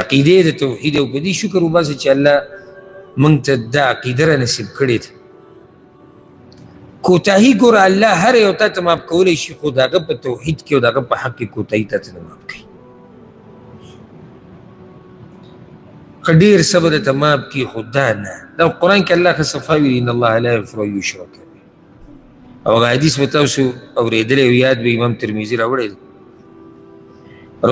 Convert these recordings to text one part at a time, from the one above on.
عقیدې د توحید او په دې شکر وباسه چې الله موږ ته دا عقیده را نصیب کړې ده. کوتاهي ګوره الله هر یو تا ته معاف کولی شي، خو د هغه په توحید کې او د هغه په حق کې کوتاهي تا ته نه معاف کوي. که ډېر څه به درته معاف کړي، خو دا نه. دا قرآن کې الله ښه صفا ویلي، ان الله لا یغفر ان یشرک به. او هغه حدیث به تاسو اورېدلی او یاد به امام ترمذي راوړی دی.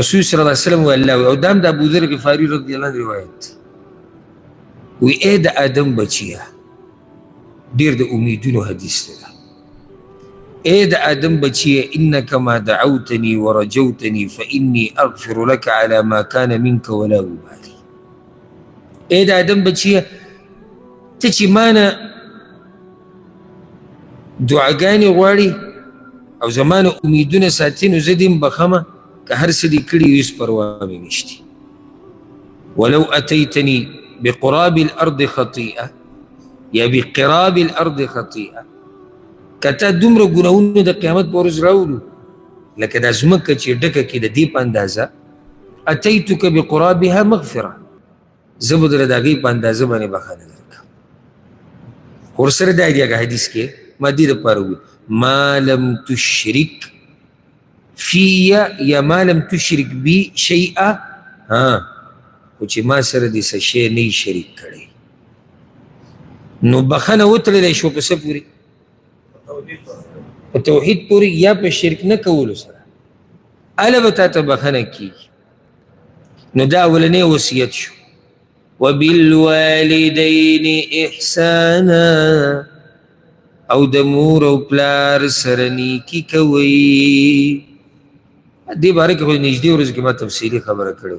رسول صلی الله علیه وسلم وی الله، او دا هم د ابوذر غفاري رضی الله عنه روایت دی، وی ای د آدم بچیه، ډېر د امیدونو حدیث دی دا. ای د آدم بچیه، انک ما دعوتني ورجوتني فإني اغفر لك على ما كان منك ولا ابالي. ای د آدم بچیه، ته چې ما نه دعاګانې غواړي او زما نه امیدونه ساتي، نو زه دې هم بخښمه، که هر څه دې کړي هېڅ پروا مې نشته. ولو اتیتني بقراب الارض خطیئه یا بقراب الارض خطیئه، که تا دومره ګناهونه د قیامت په ورځ راوړو لکه دا ځمکه چې ډکه کې د دې په اندازه، اتیتک بقرابها مغفره، زه به درله د هغې په اندازه باندې بخښنه درکړم. خو ورسره دا دی هغه حدیث کې ما دې دپاره وویل، ما لم تشرک فی یا ما لم تشرک بی شیئا، ها خو چې ما سره دې څه شی نه شریک کړی، نو بخښنه وتړلی شو په څه پورې؟ په توحید پورې یا په شرک نه کولو سره، هله به تا ته بخښنه کېږي. نو دا اولنی وصیت شو. وبالوالدین احسانا، او د مور او پلار سره نیکي کوئ. دې باره کې خو نږدې ورځو کې ما تفصیلي خبره کړې.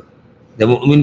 د مؤمن